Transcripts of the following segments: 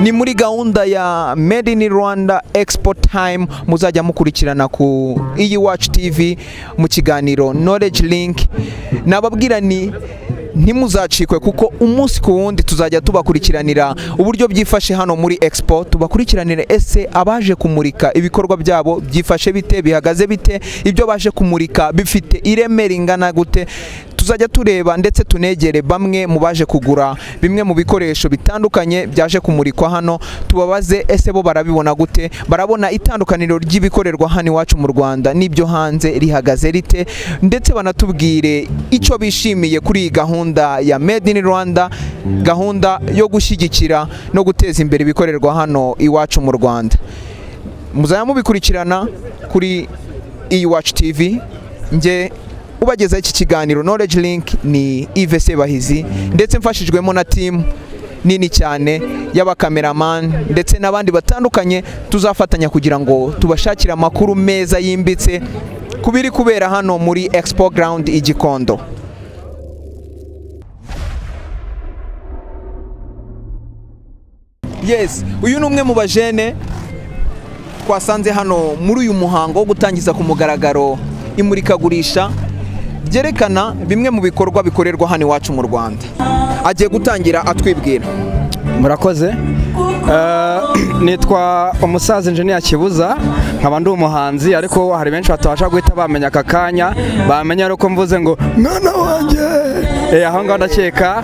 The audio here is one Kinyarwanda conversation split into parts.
Ni muri gahunda ya Made in Rwanda Expo Time muzajya mukurikirana ku Iwacu TV mu kiganiro Knowledge Link. Nababwira ni ntimuzacikwe kuko umunsi ku wundi tuzajya tubakurikiranira uburyo byifashe hano muri Expo, tubakurikiranire ese abaje kumurika ibikorwa byabo byifashe bite, bihagaze bite, ibyo baje kumurika bifite ireme ringana gute. Tuzajya tureba ndetse tunegere bamwe mu baje kugura bimwe mu bikoresho bitandukanye byaje kumurikwa hano, tubabaze ese bo barabibona gute, barabona itandukaniro ry'ibikorerwa hano iwacu mu Rwanda n'ibyo hanze rihagaze rite, ndetse banatubwire icyo bishimiye kuri iyi gahunda ya Made in Rwanda, gahunda yo gushyigikira no guteza imbere ibikorerwa hano iwacu mu Rwanda. Muzajya mubikurikirana kuri Iwacu TV. Nge ubageza iki kiganiro Knowledge Link ni Yves Sebahizi, ndetse mfashijwemo na team nini cyane y'abakameramani ndetse n'abandi batandukanye tuzafatanya kugira ngo tubashakire amakuru meza yimbitse kubiri kubera hano muri Expo Ground i Gikondo. Yes, uyu ni umwe mu bajene twasanze hano muri uyu muhango wo gutangiza ku mugaragaro imurikagurisha byerekana bimwe mu bikorwa bikorerwa hano iwacu mu Rwanda. Agiye gutangira atwibwira. Murakoze. Nitwa umusaza Engineer Kibuza, nkaba ndi umuhanzi, ariko hari benshi batabasha guhita bamenya aka kanya, bamenya ariko mvuze ngo mwana wanjye. Aho ngaho ndakeka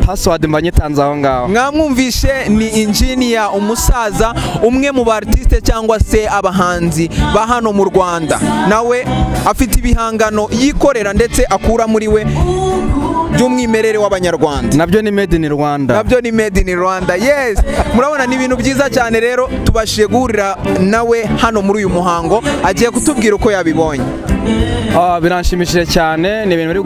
password mba nyitanze aho ngaho. Mwamwumvishe ni engineer umusaza, umwe mu artiste cyangwa se abahanzi ba hano mu Rwanda. Nawe afite ibihangano yikorera ndetse akura muri we by'umwimerere w'abanyarwanda. Nabyo ni Made in Rwanda. Nabyo ni Made in Rwanda. Yes, murabona ni ibintu byiza cyane. Rero tubashije guhurira nawe hano muri uyu muhango, agiye kutubwira uko yabibonye. Biranshimishije cyane, ni ibintu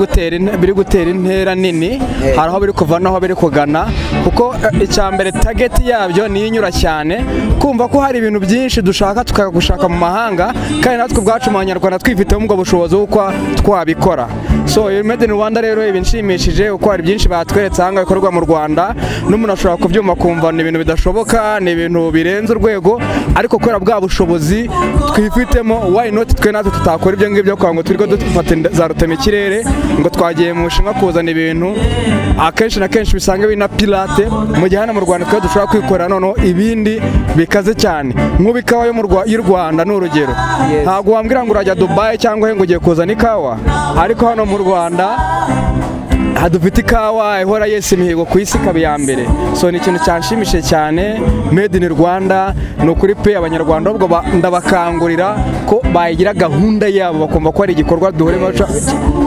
biri gutera intera nini, hari aho biri kuva naho biri kugana, kuko icya mbere target yabyo ni inyura cyane, kumva ko hari ibintu byinshi dushaka tukagushaka mu mahanga, kandi natwe ubwacu mu Banyarwanda twifitemo ubwo bushobozi bwo twabikora. So Made in Rwanda rero ibinshimishije uko hari byinshi batweretse ahanga bikorwa mu Rwanda, n'umuntu ashobora kubyuma kumva ni ibintu bidashoboka, ni ibintu birenze urwego, ariko kubera bwa bushobozi twifitemo, why not twe natwe tutakora ibyo ngibyo kwa ngo turiko dufata za rutema ikirere ngo twagiye mu Bushinwa kuzana ibintu akenshi na kenshi bisanga bina pirate, mu gihe hano mu Rwanda twe dushobora kwikora noneho ibindi bikaze cyane. Nk'ubu ikawa yo y'u Rwanda ni urugero, ntabwo wambwira ngo urajya Dubai cyangwa ngo ugiye kuzana ikawa, ariko hano mu Rwanda hadufite ikawa ihora yesa imihigo ku isi ikaba iya mbere. So ni ikintu cyanshimishije cyane Made in Rwanda, ni ukuri pe abanyarwanda ubwo ndabakangurira ko bayigira gahunda yabo, bakumva ko ari igikorwa duhuremo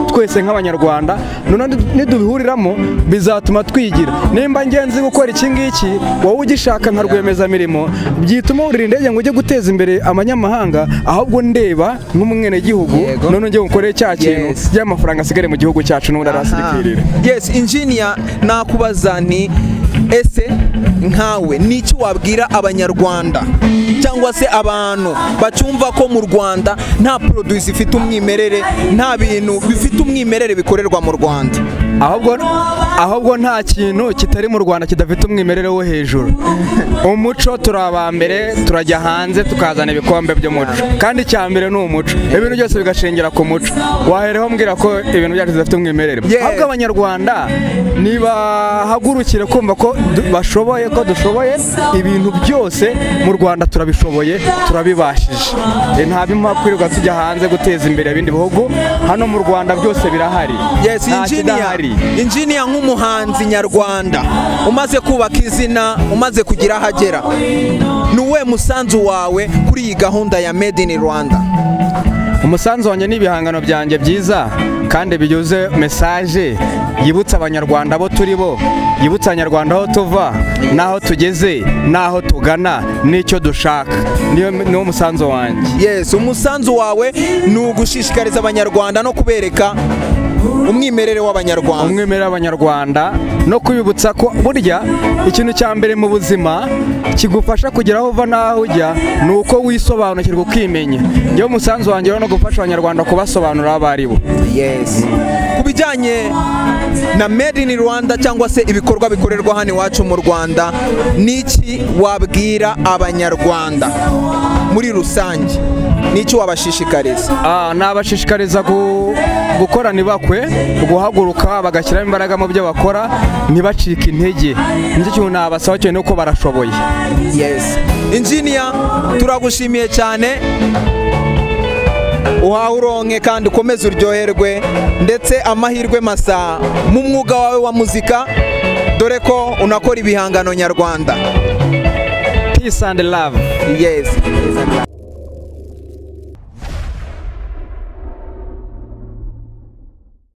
twese nk'abanyarwanda, none nidubihuriramo bizatuma twigira. Nimba ngenzi gukora iki ngiki wowe ugishaka nka rwiyemezamirimo, byituma urira indege ngo ujye guteza imbere abanyamahanga, ahubwo ndeba nk'umwenegihugu none njye ngukoreye cya kintu y'amafaranga asigare mu gihugu cyacu n'ubundi arasirikirira. Yes, engineer, nakubaza nti ese nkawe niki wabwira abanyarwanda cyangwa se abantu bacyumva ko mu Rwanda nta produit zifite umwimerere, nta bintu bifite umwimerere bikorerwa mu Rwanda? Ahubwo nta kintu kitari mu Rwanda kidafite umwimerere wo hejuru. Umuco turabambere, turajya hanze tukazana ibikombe by'umuco, kandi icya mbere ni umuco, ibintu byose bigashingira ku muco. Wahereho mbwira ko ibintu byacu bidafite umwimerere. Ahubwo abanyarwanda nibahagurukire kumva ko bashoboye, ko dushoboye ibintu byose mu Rwanda, turabishoboye, turabibashije. Nta bimpa kwirirwa tujya hanze guteza imbere ibindi bihugu, hano mu Rwanda byose birahari. Yes, engineer nk'umuhanzi nyarwanda umaze kubaka izina, umaze kugira ahagera, ni uwe musanzu wawe kuri iyi gahunda ya Made in Rwanda? Umusanzu wanjye ni ibihangano byanjye byiza kandi binyuze message yibutsa abanyarwanda bo turi bo, yibutsa abanyarwanda aho tuva naho tugeze naho tugana n'icyo dushaka. Niyo musanzu wanjye. Yes, umusanzu wawe ni ugushishikariza abanyarwanda no kubereka umwimerere w'abanyarwanda. Umwimerere w'abanyarwanda no kubibutsa ko burya ikintu cya mbere mu buzima kigufasha kugera aho uva n'aho ujya ni uko wisobanukirwa, ukimenya. Njyewe umusanzu wanjye rero no gufasha Abanyarwanda kubasobanurira abo ari bo. Yes. Ku bijyanye na Made in Rwanda cyangwa se ibikorwa bikorerwa hano iwacu mu Rwanda, niki wabwira Abanyarwanda muri rusange? Niki wabashishikariza? Nabashishikariza gukorana ibakwe, guhaguruka bagashyiramo imbaraga mu byo bakora, ntibacike intege. Nicyo kintu nabasaba cyane, nuko barashoboye. Yes. Engineer, turagushimiye cyane, uhawe uronke kandi ukomeze uryoherwe, ndetse amahirwe masa mu mwuga wawe wa muzika, dore ko unakora ibihangano nyarwanda. Peace and love. Yes.